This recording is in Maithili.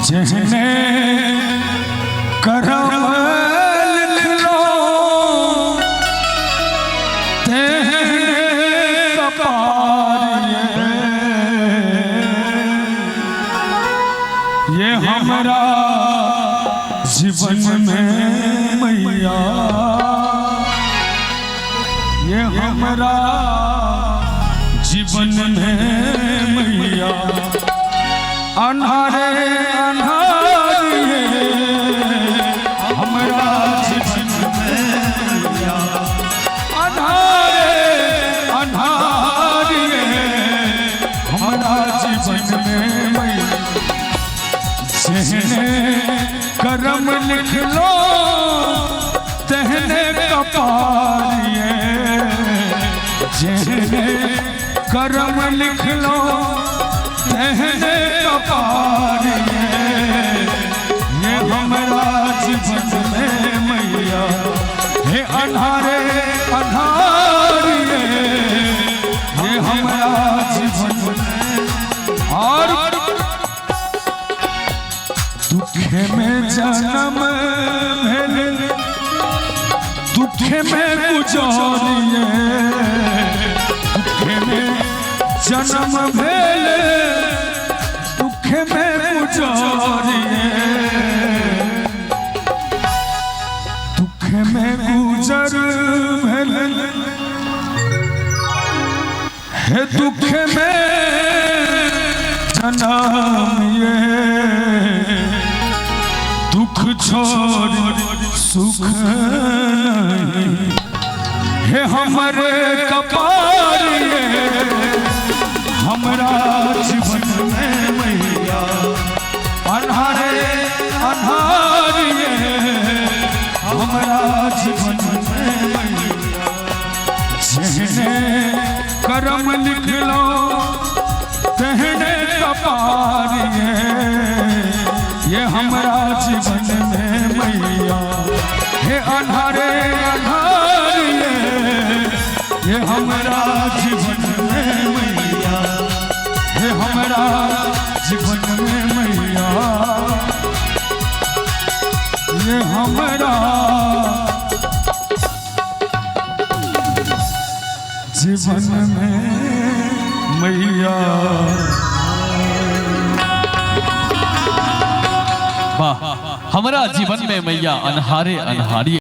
जेहने करम लिखलो तेहने कपार ये हमरा जीवन में मैया, ये हमरा जीवन में मैया अन्हारे अन्हारे, हमरा जीवन में मैया अन्हारे अन्हारे, हमरा जीवन में मैया। जेहने करम लिख लो तेहने कपारिए, जेहने करम लिख लो तेहने कपारिए, ये हमरा जीवन में मैया हे अन्हारे अन्हारे, ये हमरा जीवन में। और दुख में जन्म भेल दुख में गुजरिए, दुख में जन्म भेल दुख में गुजरिए, दुख में गुजर भेल हे दुख में जन्म ये, दुख छोड़ सुख नहीं हे हमरे कपार ये, हमरा जीवन में मैया अन्हारे अन्हारे, हमरा जीवन में मैया। जेहने करम लिख लो तेहने कपार ये हमरा जीवन में मैया हे अन्हारे अन्हारे, ये हमरा जीवन में मैया, हे हमरा जीवन में मैया, ये हमरा जीवन में मैया। वाह, हमरा जीवन में मैया अन्हारे अन्हारी।